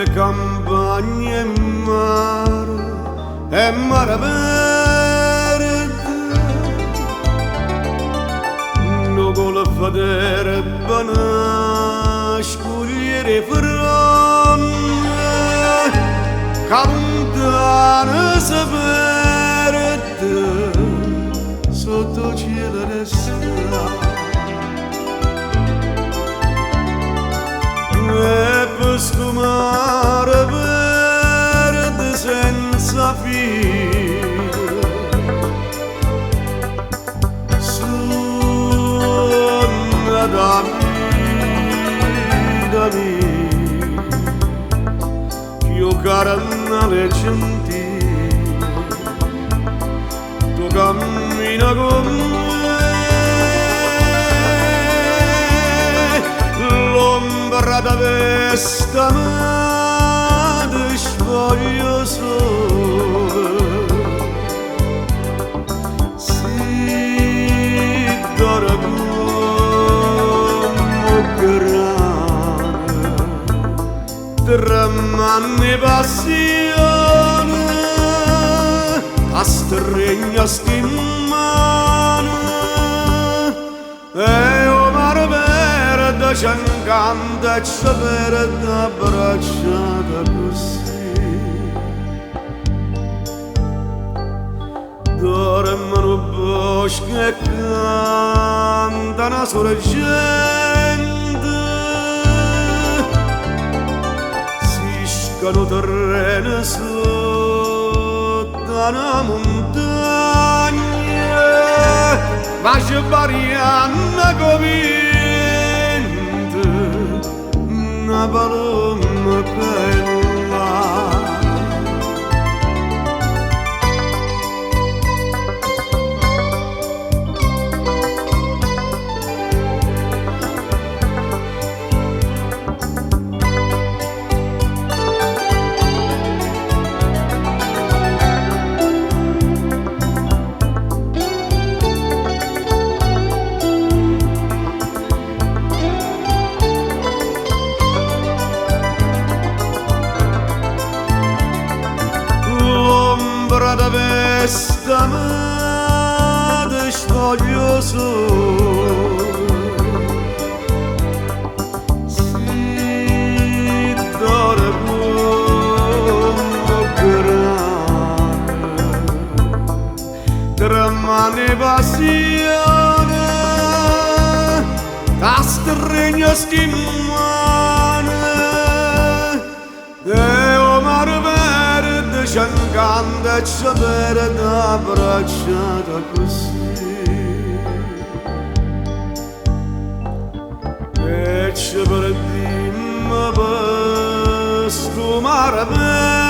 Pe campagne e mare, e mare verde, nu golfo d'erba, na scogliera 'e fronne, ca luntano se perde sotto 'o cielo d'està. E pe stu mare verde senza fine, sonna d' 'a vita mia, cchiù carnale e gentile, tu cammina cu me. L'ombra d' 'a vesta me te spoglia 'o sole. Si d'oro comm' 'o ggrano, tremmanno 'e passione, t'astregno 'sti mmane e 'o mare verde ce 'ncanta e ce perde abbracciate accussì. Dorme nu bosco e canta na sorgente, sisca nu treno sotto a na muntagna, va sbarianno cu 'o viento na palomma bella. L'ombra d' 'a vesta me te spoglia 'o sole. Si d'oro comm' 'o ggrano, tremmanno 'e passione, t'astregno 'sti mmane e 'o mare verde ce 'ncanta e ce perde abbracciate accussì. E ce perdimmo pe stu mare verde.